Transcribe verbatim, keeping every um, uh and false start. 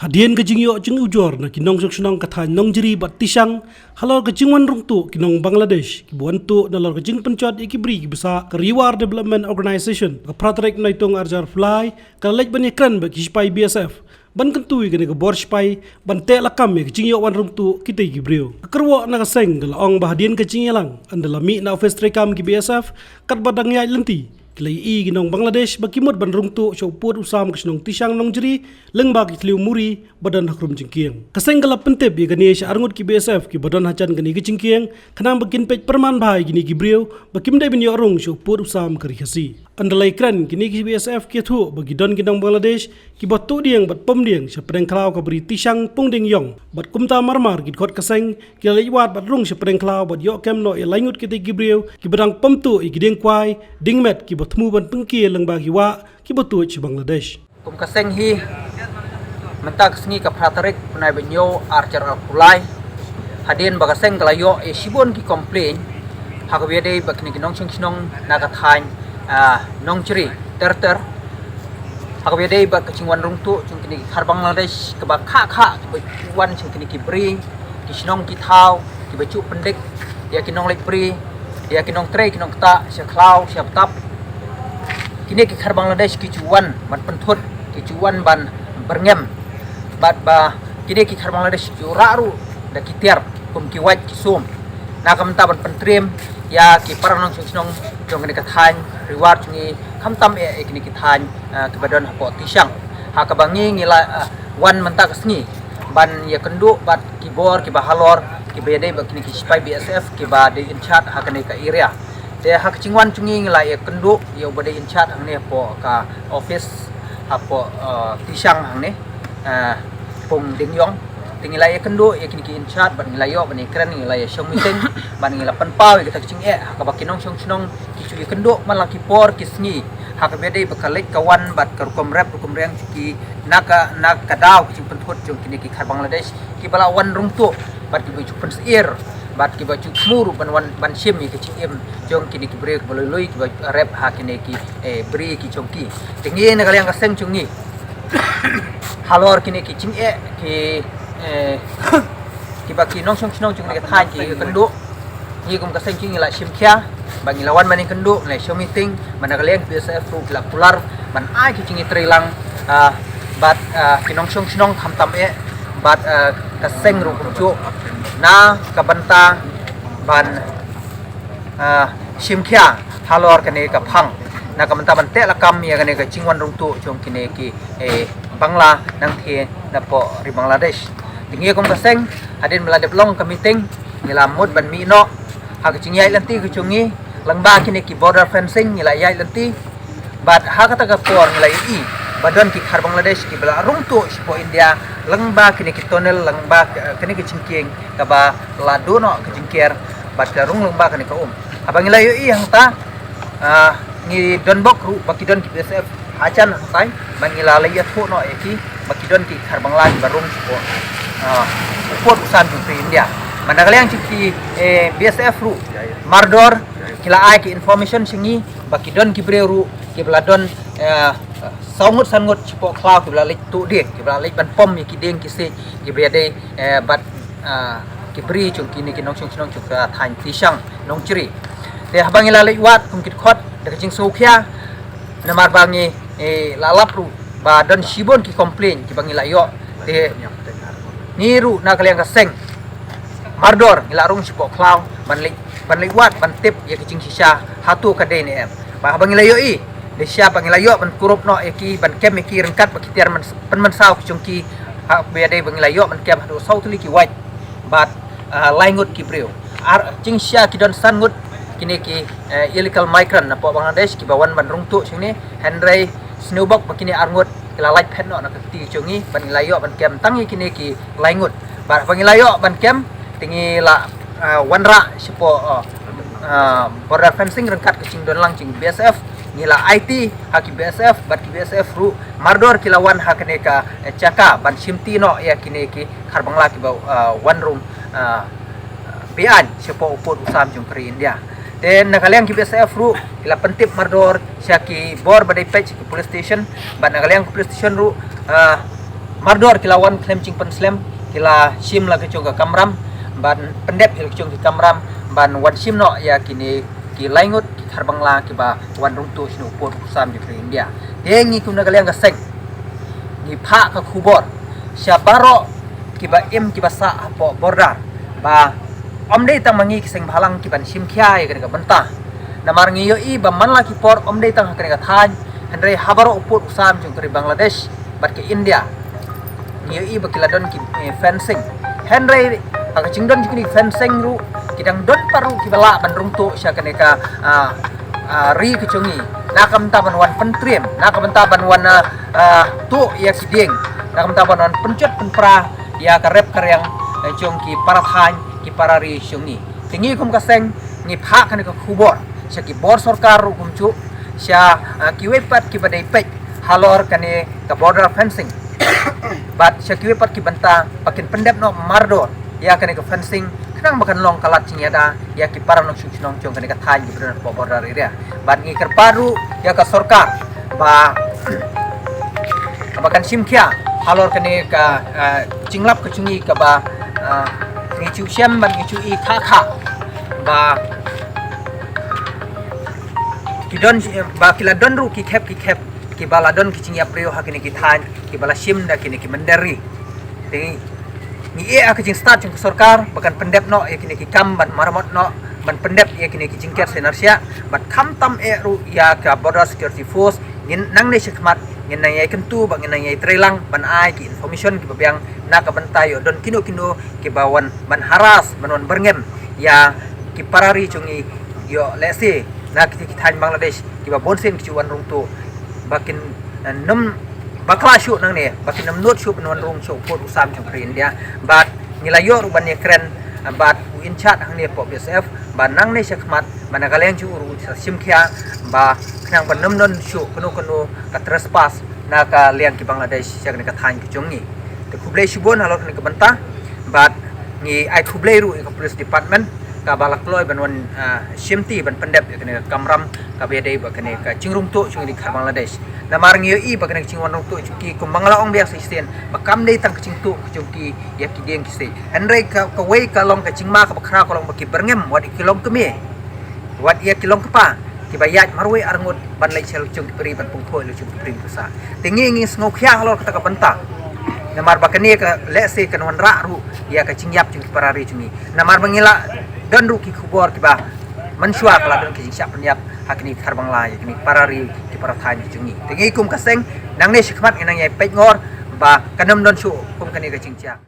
Hadien ka jingïoh jingujor na ki nongshong shnong ka thaiñ Nongjri bad Tishang halor ka jingwan rung tuh ki nong Bangladesh kiba wan tuh nalor ka jingpynjot ïa ki bri kiba sah, ka Reward Development Organization ka phra tarik Naitung arjar phlai ka la leit ban ïakren bad ki sipai B S F ban kyntu ïa kane ka bor sipai ban teh lakam ïa ka jingïoh wan rung tuh kitei ki briew. Ka kyrwoh na ka seng ka la ong ba hadien ka jingïalang ynda la mih na office treikam ki B S F katba dang ïaid lynti, ki la ïohi ki nong Bangladesh ba ki mut ban rung tuh sha u pud u sam ka shnong Tishang Nongjri lyngba ki thliew muri ba don ha khrum jingkieng. Ka seng ka la pyntip ïa kane sha arngut ki B S F kiba don hajan kane ka jingkieng khnang ba kin peit pyrman bha ïa kine ki briew ba kim dei ban ïoh rung sha u pud u sam ka Ri Khasi. Ynda la ïakren kine ki B S F ki ïathuh ba ki don ki nong Bangladesh kiba tuh dieng bad pom dieng sha pdeng khlaw ka bri Tishang Pungding Ïong bad kumta marmar ki dkhot ka seng ki la leit wad bad rung sha pdeng khlaw bad ïoh kem noh ïa laingut kitei ki briew kiba dang pom tuh ïa ki dieng kwai dieng met kiba thmu ban pynkiew lyngba ki wah kiba tuid sha Bangladesh. Kum ka seng hi, mynta ka sngi ka phra tarik bnai ba hynñiew arjar arphew lai, hadien ba ka seng ka la ïoh ïa shibun ki complain ha kaba ïadei bad kine ki nongshong shnong na ka thaiñ, ah, Nongjri ter ter ha kaba ïadei bad ka jingwan rung tuh jong kine ki khar Bangladesh kaba kha kha kiba wan jong kine ki bri, ki shnong ki thaw kiba ju pyndik ïa ki nongleit bri, ïa ki nongtrei ki nongktah sha khlaw sha btap. Kine ki khar Bangladesh ki ju wan ban pynthut, ki ju wan ban byrngem. Bad ba kine ki khar Bangladesh ki ju rah ruh da ki tiar kum ki wait ki sum na ka bynta ban pyntriem ïa ki para nongshong shnong jong kane ka thaiñ Reward jong ngi, khamtam eh ïa kine ki thaiñ, ah, kiba don hapoh Tishang. Ha kaba ngi ngi la, ah, wan mynta ka sngi ban ïakynduh bad ki bor kiba halor kiba ïadei bad kine ki sipai B S F kiba dei in charge ha kane ka area. Te ha ka jingwan jong ngi ngi la ïakynduh ïa uba dei in charge hangne hapoh ka office hapoh, eh, Tishang hangne, eh, Pungding Ïong. Te ngi la ïakynduh ïa kine ki in charge bad ngi la ïoh ban ïakren, ngi la ïashong meeting bad ngi la pynpaw ïa kata ka jingeh ha kaba ki nongshong shnong ki ju ïakynduh man la ki por ki sngi ha kaba ïadei bad ka leit ka wan bad ka rukom rep rukom riang jong ki na ka, na ka daw ka jingpynthut jong kine ki khar Bangladesh kiba la wan rung tuh bad kiba ju pynsyier bad kiba ju thmu ruh ban wan ban shim ïa ka jingim jong kine ki briew kiba lui lui kiba rep ha kine ki, eh, bri ki jong ki. Te ngi na ka liang ka seng jong ngi halor kine ki jingeh ki, eh, kiba ki nongshong shnong jong kane ka thaiñ ki ïakynduh, ngi kum ka seng jong ngi la shim khia ba ngi la wan ban ïakynduh, ngi la ïashong meeting bad na ka liang ki B S F ruh ki la kular ban ai ki jingïatreilang, ah, bad, ah, ki nongshong shnong khamtam eh bad, ah, ka seng ruh kumjuh na ka bynta ban, ah, shim khia halor kane ka phang na ka bynta ban teh lakam ïa kane ka jingwan rung tuh jong kine ki, eh, Bangla nangthie napoh ri Bangladesh. Te ngi kum ka seng hadien ba la dep long ka meeting ngi la mut ban mih noh ha ka jingïaid lynti ka jong ngi lyngba kine ki border fencing ngi la ïaid lynti. Bad ha kata ka por ngi la ïohi ba don ki khar Bangladesh kiba la rung tuh shapoh India lyngba kine ki tunnel lyngba, eh, kine ki jingkieng kaba la duh noh ka jingker bad ki la rung lyngba kane ka um. Haba ngi la ïohi hangta, ah, ngi don bok ruh ba ki don ki B S F hajan hangtai bad ngi la leit ïathuh noh ïa ki ba ki don ki khar Bangla kiba rung shapoh, ah, u pud u sam jong ka ri India. Bad na ka liang jong ki, eh, B S F ruh mardor ki la ai ki information sha ngi ba ki don ki briew ruh kiba la don, eh, saw ngut san ngut shapoh khlaw kiba la leit tuh dieng, kiba la leit ban pom ïa ki dieng ki siej kiba ïadei, eh, bad, ah, ki bri jong kine ki nongshong shnong jong ka thaiñ Tishang Nongjri. Te haba ngi la leit wad kum ki dkhot da ka jingsngewkhia namar ba ngi, eh, la lap ruh ba don shibun ki complain kiba ngi la ïoh. Te ngi ruh na ka liang ka seng mardor ngi la rung shapoh khlaw ban leit, ban leit wad ban tip ïa ka jingshisha hato ka dei ne em. Ba haba ngi la ïohi da shisha ba ngi la ïoh ban kurup noh ïa ki ban kem ïa ki ryngkat bad ki tiar pynmynsaw ki jong ki ha kaba ïadei ba ngi la ïoh ban kem haduh saw tylli ki wait bad, ah, lai ngut ki briew. Ar jingshisha ki don san ngut kine ki, eh, illegal migrant napoh Bangladesh kiba wan ban rung tuh shangne, hynrei sngewbok ba kine ar ngut ki la lait phet noh na ka kti jong ngi bad ngi la ïoh ban kem tang ïa kine ki lai ngut. Bad haba ngi la ïoh ban kem te ngi la, ah, wanrah shapoh, ah, ah, border fencing ryngkat ka jingdon lang jong B S F, ngi la aiti ha ki B S F bad ki B S F ruh mardor ki la wan ha kane ka, eh, jaka ban shimti noh ïa kine ki khar Bangla kiba, ah, wan rung, ah, beaiñ shapoh u pud u sam jong ka ri India. Te na ka liang ki B S F ruh ki la pyntip mardor sha ki bor ba dei peit sha ki police station bad na ka liang ki police station ruh, ah, mardor ki la wan khlem jingpynslem, ki la shim la ki jong ka kamram, ban pyndep ïa la ki jong ki kamram, ban wan shim noh ïa kine ki laingut ki khar Bangla kiba wan rung tuh sha u pud u sam jong ka ri India. Te ngi kum na ka liang ka seng, ngi phah ka khubor sha baroh kiba im kiba sah hapoh border, ba ym dei tang ma ngi ki seng bhalang kiban shim khia ïa kane ka bynta. Namar ngi ïohi ba man la ki por ym dei tang ha kane ka thaiñ, hynrei ha baroh u pud u sam jong ka ri Bangladesh bad ka India, ngi ïohi ba ki la don ki, eh, fencing. Hynrei ha ka jingdon jong kine ki fencing ruh, ki dang don pat ruh kiba lah ban rung tuh sha kane ka, ah, ah, ri ka jong ngi, na ka bynta ban wan pyntriem, na ka bynta ban wan, ah, ah, tuh ïa ki dieng, na ka bynta ban wan pynjot pynpra ïa ka rep ka riang, eh, jong ki para thaiñ, ki para ri jong ngi. Te ngi kum ka seng, ngi phah kane ka khubor sha ki bor sorkar ruh kumjuh, sha, ah, kiwei pat kiba dei peit halor kane ka border fencing, bad sha kiwei pat ki bynta ba kin pyndep noh mardor ïa kane ka fencing, khnang ba kan long ka lad jingïada ïa ki para nongshong shnong jong kane ka thaiñ kiba don hapoh border area. Bad ngi kyrpad ruh ïa ka sorkar ba, ba kan shim khia halor kane ka, ah, jinglap ka jong ngi kaba, ah, ngi ju shem bad ngi ju i kha kha ba ki don, ba ki la don ruh ki khep ki khep kiba la don ki jingïap briew ha kine ki thaiñ kiba la shim da kine ki mynder ri. Te ngi ïeh ha ka jingstad jong ka sorkar ba kan pyndep noh ïa kine ki kam ban maramot noh, ban pyndep ïa kine ki jingker sainar siah, bad khamtam eh ruh ïa ka Border Security Force, ngin nangne shakhmat ngin nang ïai kyntu bad ngin nang ïai treilang ban ai ki information kiba biang na ka bynta ïoh don kino kino kiba wan ban harass, ban wan byrngem ïa ki para ri jong ngi, ïoh lehse na ki, ki thaiñ Bangladesh kiba bun sien ki ju wan rung tuh, ba kin, eh, nym bakla shuh nangne, ba kin nym nud shuh ban wan rung sha u pud u sam jong ka ri India. Bad ngi la ïoh ruh ban ïakren, eh, bad u in charge hangne hapoh B S F ba nangne shakhmat ba na ka liang jong u ruh un sa shim khia ba khnang ba nym don shuh kano kano ka trespass na ka liang ki Bangladesh sha kane ka thaiñ ka jong ngi. Te khublei shibun halor kane ka bynta, bad ngi ai khublei ruh ïa ka police department kaba la kloi ban wan, ah, shimti ban pyndep ïa kane ka kamram kaba ïadei bad kane ka jingrung tuh jong ngi ki khar Bangladesh. Namar ngi ïohi ba kane ka jingwan rung tuh jong ki, kumba nga la ong biang sa shisien, ba kam dei tang ka jingtuh ka jong ki ïa ki dieng ki siej, hynrei ka, kawei ka long ka jingma kaba khraw ka long ba ki byrngem wat ïa ki longkmie, wat ïa ki longkpa kiba ïaid marwei arngut ban leit sha la ki jong ki briew, ban pynkhuid la ki jong ki briew ki pusa. Te ngi, ngi sngewkhia halor kata ka bynta. Namar ba kane ka lehse kan wanrah ruh ïa ka jingïap jong ki para ri jong ngi. Namar ba ngi la don ruh ki khubor kiba mynshuwa ka la don ki jingshah pynïap ha kine ki khar Bangla ïa kine ki para ri, ki para thaiñ ki jong ngi. Te ngi kum ka seng, nangne shakhmat ngin nang ïai peit ngor ba kan nym don shuh kum kane ka jingjia.